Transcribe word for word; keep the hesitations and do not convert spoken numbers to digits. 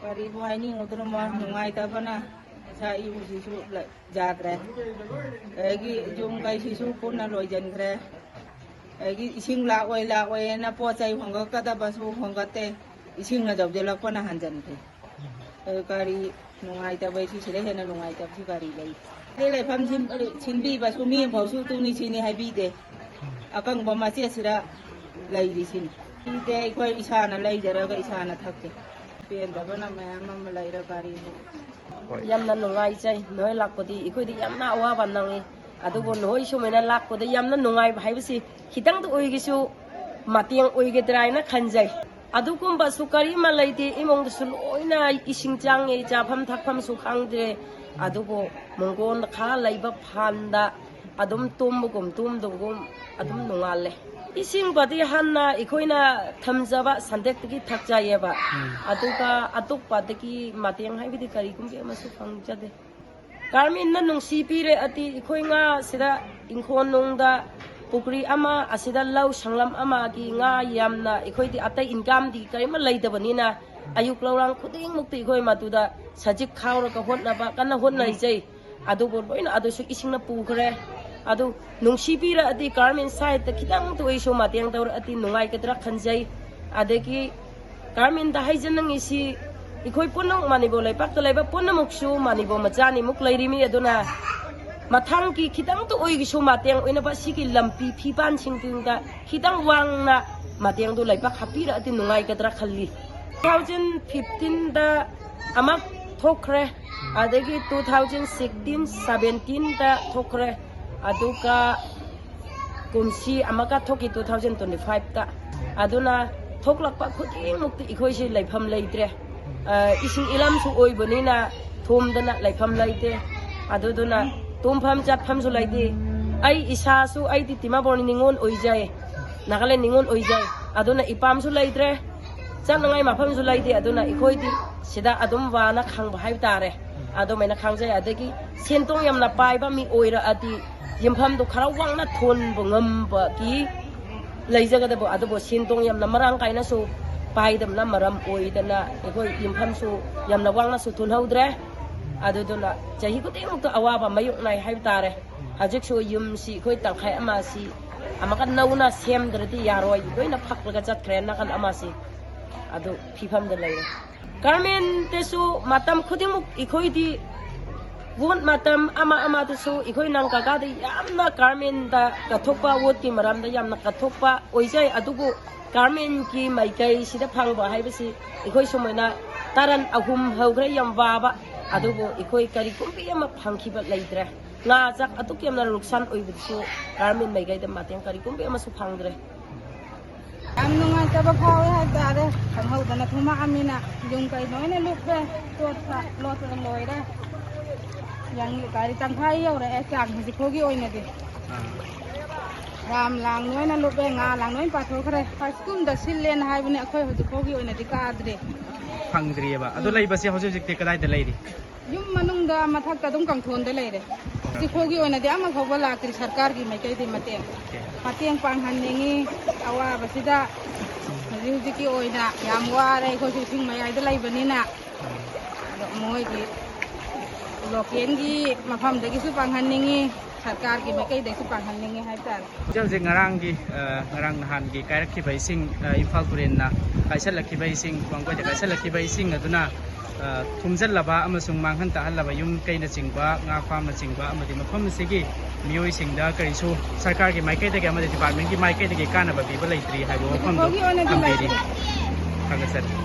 ꯀꯔꯤꯕꯨ ꯍꯥꯏꯅꯤꯡꯉꯨꯗꯣꯏꯅꯣ, ꯅꯨꯡꯉꯥꯏꯇꯕꯅ ꯏꯁꯥ ꯏꯎꯁꯤꯁꯨ ꯂ-, ꯌꯥꯗ꯭ꯔꯦ꯫ ꯑꯗꯒꯤ ꯌꯨꯝ ꯀꯩꯁꯤꯁꯨ ꯄꯨꯟꯅ ꯂꯣꯏꯁꯤꯟꯈ꯭ꯔꯦ꯫ ꯑꯗꯒꯤ ꯏꯁꯤꯡ ꯂꯥꯛꯑꯣꯏ ꯂꯥꯛꯑꯣꯏꯅ ꯄꯣꯠ ꯆꯩ ꯍꯣꯟꯒꯠꯀꯗꯕꯁꯨ ꯍꯣꯟꯒꯠꯇꯦ, ꯏꯁꯤꯡꯅ ꯌꯧꯁꯤꯜꯂꯛꯄꯅ ꯍꯟꯖꯤꯟꯈ꯭ꯔꯦ꯫ ꯑꯗꯨ ꯀꯔꯤ ꯅꯨꯡꯉꯥꯏꯇꯕ, ꯁꯤ ꯁꯤꯗ ꯍꯦꯟꯅ ꯅꯨꯡꯉꯥꯏꯇꯕꯁꯤ ꯀꯔꯤ ꯂꯩ? ꯑꯗꯩ ꯂꯩꯐꯝ ꯁꯤꯟ-, ꯁꯤꯟꯕꯤꯕꯁꯨ ꯃꯤ ꯑꯃꯐꯥꯎꯁꯨ ꯇꯨꯅꯤ ꯁꯤꯅꯤ ꯍꯥꯏꯕꯤꯗꯦ꯫ ꯑꯀꯪꯕ ꯃꯆꯦꯠꯁꯤꯗ ꯂꯩꯔꯤꯁꯤꯅꯤ꯫ ꯁꯤꯗꯤ ꯑꯩꯈꯣꯏ ꯏꯁꯥꯅ ꯂꯩꯖꯔꯒ ꯏꯁꯥꯅ ꯊꯛꯆꯩ꯫ ꯄꯦꯟꯗꯕꯅ ꯃꯌꯥꯝ ꯑꯃ ꯂꯩꯔ ꯒꯥꯔꯤꯁꯨ꯫ ꯍꯣꯏ꯫ ꯌꯥꯝꯅ ꯅꯨꯡꯉꯥꯏꯖꯩ ꯅꯣꯏ ꯂꯥꯛꯄꯗꯤ꯫ ꯑꯩꯈꯣꯏꯗꯤ ꯌꯥꯝꯅ ꯑꯋꯥꯕ ꯅꯪꯉꯤ꯫ ꯑꯗꯨꯕꯨ ꯅꯣꯏ ꯁꯨꯃꯥꯏꯅ ꯂꯥꯛꯄꯗ ꯌꯥꯝꯅ ꯅꯨꯡꯉꯥꯏꯕ ꯍꯥꯏꯕꯁꯤ ꯈꯤꯇꯪꯗ ꯑꯣꯏꯒꯤꯁꯨ ꯃꯇꯦꯡ ꯑꯣꯏꯒꯗ꯭ꯔꯥ ꯍꯥꯏꯅ ꯈꯟꯖꯩ꯫ ꯑꯗꯨꯒꯨꯝꯕꯁꯨ ꯀꯔꯤꯃ ꯂꯩꯇꯦ꯫ ꯏꯃꯨꯡꯗꯁꯨ ꯂꯣꯏꯅ ꯏꯁꯤꯡ ꯆꯪꯉꯦ, ꯆꯥꯐꯝ ꯊꯛꯐꯝꯁꯨ ꯈꯪꯗ꯭ꯔꯦ꯫ ꯑꯗꯨꯕꯨ ꯃꯪꯒꯣꯟ ꯈꯔ ꯂꯩꯕ ꯐꯥꯟꯗ ꯑꯗꯨꯝ ꯇꯨꯝꯕꯒꯨꯝ ꯇꯨꯝꯗꯕꯒꯨꯝ ꯑꯗꯨꯝ ꯅꯣꯡꯉꯥꯜꯂꯦ꯫ ꯏꯁꯤꯡꯕꯨꯗꯤ ꯍꯥꯟꯅ ꯑꯩꯈꯣꯏꯅ ꯊꯝꯖꯕ ꯁꯟꯗꯦꯛꯇꯒꯤ ꯊꯛꯆꯩꯌꯦꯕ꯫ ꯎꯝ꯫ ꯑꯗꯨꯒ ꯑꯇꯣꯞꯄꯗꯒꯤ ꯃꯇꯦꯡ ꯍꯥꯏꯕꯗꯤ ꯀꯔꯤꯒꯨꯝꯕ ꯑꯃꯁꯨ ꯐꯪꯖꯗꯦ꯫ ꯒꯚꯔꯟꯃꯦꯟꯠꯅ ꯅꯨꯡꯁꯤ ꯄꯤꯔꯦ ꯑꯗꯤ ꯑꯩꯈꯣꯏ ꯉꯥ ꯁꯤꯗ ꯏꯪꯈꯣꯜ ꯅꯨꯡꯗ ꯄꯨꯈ꯭ꯔꯤ ꯑꯃ, ꯑꯁꯤꯗ ꯂꯧ ꯁꯪꯂꯝ ꯑꯃꯒꯤ ꯉꯥ ꯌꯥꯝꯅ, ꯑꯩꯈꯣꯏꯗꯤ ꯑꯇꯩ ꯏꯟꯀꯝꯗꯤ ꯀꯔꯤꯝꯃ ꯂꯩꯇꯕꯅꯤꯅ ꯑꯌꯨꯛ ꯂꯧꯔꯥꯡ ꯈꯨꯗꯤꯡꯃꯛꯇꯤ ꯑꯩꯈꯣꯏ ꯃꯗꯨꯗ ꯁꯖꯤꯛ ꯈꯥꯎꯔꯒ ꯍꯣꯠꯅꯕ ꯀꯟꯅ ꯍꯣꯠꯅꯔꯤꯖꯩ꯫ ꯑꯗꯨꯕꯨ ꯂꯣꯏꯅ ꯑꯗꯨꯁꯨ ꯏꯁꯤꯡꯅ ꯄꯨꯈ꯭ꯔꯦ꯫ ꯑꯗꯨ ꯅꯨꯡꯁꯤꯕꯤꯔꯛꯑꯗꯤ ꯒꯚꯔꯟꯃꯦꯟꯠ ꯁꯥꯏꯠꯇ ꯈꯤꯇꯪꯇ ꯑꯣꯏꯁꯨ ꯃꯇꯦꯡ ꯇꯧꯔꯛꯑꯗꯤ ꯅꯨꯡꯉꯥꯏꯒꯗ꯭ꯔꯥ ꯈꯟꯖꯩ꯫ ꯑꯗꯒꯤ ꯒꯚꯔꯟꯃꯦꯟꯠꯇ ꯍꯥꯏꯖꯅꯤꯡꯉꯤꯁꯤ, ꯑꯩꯈꯣꯏ ꯄꯨꯝꯅꯃꯛ ꯃꯅꯤꯄꯨꯔ ꯂꯩꯄꯥꯛꯇ ꯂꯩꯕ ꯄꯨꯝꯅꯃꯛꯁꯨ ꯃꯅꯤꯄꯨꯔ ꯃꯆꯥꯅꯤꯃꯨꯛ ꯂꯩꯔꯤꯃꯤ꯫ ꯑꯗꯨꯅ ꯃꯊꯪꯒꯤ ꯈꯤꯇꯪꯇ ꯑꯣꯏꯒꯤꯁꯨ ꯃꯇꯦꯡ ꯑꯣꯏꯅꯕ ꯁꯤꯒꯤ ꯂꯝꯕꯤ ꯐꯤꯕꯥꯟꯁꯤꯡꯗꯨꯗ ꯈꯤꯇꯪ ꯋꯥꯡꯅ ꯃꯇꯦꯡꯗꯨ ꯂꯩꯕꯥꯛ ꯍꯥꯞꯄꯤꯔꯛꯑꯗꯤ ꯅꯨꯡꯉꯥꯏꯒꯗ꯭ꯔꯥ ꯈꯜꯂꯤ꯫ Two thousand fifteenꯗ ꯑꯃ ꯊꯣꯛꯈ꯭ꯔꯦ, ꯑꯗꯒꯤ two thousand sixteen, seventeenꯗ ꯊꯣꯛꯈ꯭ꯔꯦ, ꯑꯗꯨꯒ ꯀꯨꯝꯁꯤ ꯑꯃꯒ ꯊꯣꯛꯈꯤ, two thousand twenty fiveꯇ꯫ ꯑꯗꯨꯅ ꯊꯣꯛꯂꯛꯄ ꯈꯨꯗꯤꯡꯃꯛꯇꯤ ꯑꯩꯈꯣꯏꯁꯦ ꯂꯩꯐꯝ ꯂꯩꯇ꯭ꯔꯦ꯫ ꯑ, ꯏꯁꯤꯡ ꯏꯂꯝꯁꯨ ꯑꯣꯏꯕꯅꯤꯅ ꯊꯨꯝꯗꯅ ꯂꯩꯐꯝ ꯂꯩꯇꯦ꯫ ꯑꯗꯨꯗꯨꯅ ꯇꯨꯝꯐꯝ ꯆꯠꯐꯝꯁꯨ ꯂꯩꯇꯦ꯫ ꯑꯩ ꯏꯁꯥꯁꯨ, ꯑꯩꯗꯤ ꯗꯤꯃꯥꯄꯨꯔ ꯅꯤꯉꯣꯜ ꯑꯣꯏꯖꯩ, ꯅꯥꯒꯥꯂꯦꯟ ꯅꯤꯉꯣꯜ ꯑꯣꯏꯖꯩ꯫ ꯑꯗꯨꯅ ꯏꯄꯥꯝꯁꯨ ꯂꯩꯇ꯭ꯔꯦ, ꯆꯠꯅꯉꯥꯏ ꯃꯐꯝꯁꯨ ꯂꯩꯇꯦ꯫ ꯑꯗꯨꯅ ꯑꯩꯈꯣꯏꯗꯤ ꯁꯤꯗ ꯑꯗꯨꯝ ꯋꯥꯅ ꯈꯥꯡꯕ ꯍꯥꯏꯕ ꯇꯥꯔꯦ꯫ ꯑꯗꯨꯃꯥꯏꯅ ꯈꯥꯡꯖꯩ꯫ ꯑꯗꯒꯤ ꯁꯦꯟꯗꯣꯡ ꯌꯥꯝꯅ ꯄꯥꯏꯕ ꯃꯤ ꯑꯣꯏꯔꯛꯑꯗꯤ ꯌꯨꯝꯐꯝꯗꯣ ꯈꯔ ꯋꯥꯡꯅ ꯊꯣꯟꯕ ꯉꯝꯕꯒꯤ ꯂꯩꯖꯒꯗꯕ, ꯑꯗꯨꯕꯨ ꯁꯦꯟꯗꯣꯡ ꯌꯥꯝꯅ ꯃꯔꯥꯡ ꯀꯥꯏꯅꯁꯨ ꯄꯥꯏꯗꯕꯅ ꯃꯔꯝ ꯑꯣꯏꯗꯅ ꯑꯩꯈꯣꯏ ꯌꯨꯝꯐꯝꯁꯨ ꯌꯥꯝꯅ ꯋꯥꯡꯅꯁꯨ ꯊꯨꯅꯍꯧꯗ꯭ꯔꯦ꯫ ꯑꯗꯨꯗꯨꯅ ꯆꯍꯤ ꯈꯨꯗꯤꯡꯃꯛꯇ ꯑꯋꯥꯕ ꯃꯥꯌꯣꯛꯅꯩ ꯍꯥꯏꯕ ꯇꯥꯔꯦ꯫ ꯍꯧꯖꯤꯛꯁꯨ ꯌꯨꯝꯁꯤ ꯑꯩꯈꯣꯏ ꯇꯪꯈꯥꯏ ꯑꯃꯁꯤ ꯑꯃꯨꯛꯀ ꯅꯧꯅ ꯁꯦꯝꯗ꯭ꯔꯗꯤ ꯌꯥꯔꯣꯏ, ꯂꯣꯏꯅ ꯐꯛꯂꯒ ꯆꯠꯈ꯭ꯔꯦ ꯅꯥꯀꯟ ꯑꯃꯁꯤ꯫ ꯑꯗꯨ ꯐꯤꯕꯝꯗ ꯂꯩꯔꯦ꯫ ꯒꯚꯔꯟꯃꯦꯟꯠꯇꯁꯨ ꯃꯇꯝ ꯈꯨꯗꯤꯡꯃꯛ ꯑꯩꯈꯣꯏꯗꯤ ꯚꯣꯠ ꯃꯇꯝ ꯑꯃ ꯑꯃꯗꯁꯨ ꯑꯩꯈꯣꯏ ꯅꯪ ꯀꯀꯥꯗ ꯌꯥꯝꯅ ꯒꯚꯔꯟꯃꯦꯟꯠꯇ ꯀꯠꯊꯣꯛꯄ, ꯚꯣꯠꯀꯤ ꯃꯔꯝꯗ ꯌꯥꯝꯅ ꯀꯠꯊꯣꯛꯄ ꯑꯣꯏꯖꯩ꯫ ꯑꯗꯨꯕꯨ ꯒꯚꯔꯟꯃꯦꯟꯠꯀꯤ ꯃꯥꯏꯀꯩꯁꯤꯗ ꯐꯪꯕ ꯍꯥꯏꯕꯁꯤ ꯑꯩꯈꯣꯏ ꯁꯨꯃꯥꯏꯅ ꯇꯔꯟ ꯑꯍꯨꯝ ꯍꯧꯈ꯭ꯔꯦ, ꯌꯥꯝ ꯋꯥꯕ꯫ ꯑꯗꯨꯕꯨ ꯑꯩꯈꯣꯏ ꯀꯔꯤꯒꯨꯝꯕꯤ ꯑꯃ ꯐꯪꯈꯤꯕ ꯂꯩꯇ꯭ꯔꯦ꯫ ꯉꯥ ꯆꯥꯛ ꯑꯗꯨꯛ ꯌꯥꯝꯅ ꯂꯨꯛꯁꯥꯟ ꯑꯣꯏꯕꯗꯨꯁꯨ ꯒꯚꯔꯟꯃꯦꯟꯠ ꯃꯥꯏꯀꯩꯗ ꯃꯇꯦꯡ ꯀꯔꯤꯒꯨꯝꯕꯤ ꯑꯃꯁꯨ ꯐꯪꯗ꯭ꯔꯦ꯫ ꯌꯥꯝ ꯅꯨꯡꯉꯥꯏꯇꯕ ꯐꯥꯎꯋꯦ ꯍꯥꯏꯇꯥꯔꯦ꯫ ꯈꯪꯍꯧꯗꯅ ꯊꯨꯝꯃꯛꯑꯃꯤꯅ ꯌꯨꯝ ꯀꯩ ꯂꯣꯏꯅ ꯂꯨꯞꯄꯦ, ꯆꯣꯠꯄ ꯂꯣꯠꯄꯗ ꯂꯣꯏꯔꯦ꯫ ꯌꯥꯡ-, ꯒꯥꯔꯤ ꯇꯪꯈꯥꯏ ꯌꯧꯔꯛꯑꯦ ꯆꯥꯡ ꯍꯧꯖꯤꯛ ꯐꯥꯎꯒꯤ ꯑꯣꯏꯅꯗꯤ꯫ ꯔꯥꯝ ꯂꯥꯡ ꯂꯣꯏꯅ ꯂꯨꯞꯄꯦ, ꯉꯥ ꯂꯥꯡ ꯂꯣꯏꯅ ꯄꯥꯊꯣꯛꯈ꯭ꯔꯦ꯫ ꯍꯥꯏ ꯁ꯭ꯀꯨꯜꯗ ꯁꯤꯜꯂꯦꯅ ꯍꯥꯏꯕꯅꯤ, ꯑꯩꯈꯣꯏ ꯍꯧꯖꯤꯛ ꯐꯥꯎꯒꯤ ꯑꯣꯏꯅꯗꯤ ꯀꯥꯗ꯭ꯔꯤ꯫ ꯐꯪꯗ꯭ꯔꯤꯑꯕ꯫ ꯑꯗꯣ ꯎꯝ꯫ ꯂꯩꯕꯁꯦ ꯍꯧꯖꯤꯛ ꯍꯧꯖꯤꯛꯇꯤ ꯀꯗꯥꯏꯗ ꯂꯩꯔꯤ? ꯌꯨꯝ ꯃꯅꯨꯡꯗ ꯃꯊꯛꯇ ꯑꯗꯨꯝ ꯀꯥꯡꯊꯣꯟꯗ ꯂꯩꯔꯦ꯫ ꯍꯧꯖꯤꯛ ꯐꯥꯎꯒꯤ ꯑꯣꯏꯅꯗꯤ ꯑꯃ ꯐꯥꯎꯕ ꯂꯥꯛꯇ꯭ꯔꯤ ꯁꯔꯀꯥꯔꯒꯤ ꯃꯥꯏꯀꯩꯗꯒꯤ ꯃꯇꯦꯡ꯫ ꯑꯣꯀꯦ꯫ ꯃꯇꯦꯡ ꯄꯥꯡꯍꯟꯅꯤꯡꯉꯤ ꯑꯋꯥꯕꯁꯤꯗ꯫ ꯍꯧꯖꯤꯛ ꯍꯧꯖꯤꯛꯀꯤ ꯑꯣꯏꯅ ꯌꯥꯝ ꯋꯥꯔꯦ ꯑꯩꯈꯣꯏꯁꯨ ꯏꯁꯤꯡ ꯃꯌꯥꯏꯗ ꯂꯩꯕꯅꯤꯅ꯫ ꯑꯗꯣ ꯃꯣꯏꯒꯤ ꯂꯣꯀꯦꯜꯒꯤ ꯃꯐꯝꯗꯒꯤꯁꯨ ꯄꯥꯡꯍꯟꯅꯤꯡꯉꯤ, ꯁꯔꯀꯥꯔꯒꯤ ꯃꯥꯏꯀꯩꯗꯒꯤꯁꯨ ꯄꯥꯡꯍꯟꯅꯤꯡꯉꯤ ꯍꯥꯏꯇꯥꯔꯦ꯫ ꯍꯧꯖꯤꯛ ꯍꯧꯖꯤꯛ ꯉꯔꯥꯡꯒꯤ, ꯑ, ꯉꯔꯥꯡ ꯅꯍꯥꯟꯒꯤ ꯀꯥꯏꯔꯛꯈꯤꯕ ꯏꯁꯤꯡ, ꯑ, ꯏꯝꯐꯥꯜ ꯇꯨꯔꯦꯜꯅ ꯀꯥꯏꯁꯜꯂꯛꯈꯤꯕ ꯏꯁꯤꯡ, ꯋꯥꯡꯒꯣꯏꯗ ꯀꯥꯏꯁꯜꯂꯛꯈꯤꯕ ꯏꯁꯤꯡ ꯑꯗꯨꯅ, ꯑ, ꯊꯨꯝꯖꯜꯂꯕ ꯑꯃꯁꯨꯡ ꯃꯥꯡꯍꯟ ꯇꯥꯍꯜꯂꯕ ꯌꯨꯝ ꯀꯩꯅꯆꯤꯡꯕ, ꯉꯥ ꯐꯥꯝꯅꯆꯤꯡꯕ ꯑꯃꯗꯤ ꯃꯐꯝ ꯑꯁꯤꯒꯤ ꯃꯤꯑꯣꯏꯁꯤꯡꯗ ꯀꯔꯤꯁꯨ ꯁꯔꯀꯥꯔꯒꯤ ꯃꯥꯏꯀꯩꯗꯒꯤ ꯑꯃꯗꯤ ꯗꯤꯄꯥꯔꯠꯃꯦꯟꯒꯤ ꯃꯥꯏꯀꯩꯗꯒꯤ ꯀꯥꯟꯅꯕ ꯄꯤꯕ ꯂꯩꯇ꯭ꯔꯤ ꯍꯥꯏꯕ ꯋꯥꯐꯝꯗꯨ ꯍꯧꯖꯤꯛ ꯐꯥꯎꯒꯤ ꯑꯣꯏꯅꯗꯤ ꯊꯝꯕꯤꯔꯤ꯫ ꯂꯩꯇ꯭ꯔꯤ꯫ ꯊꯥꯒꯠꯆꯔꯤ꯫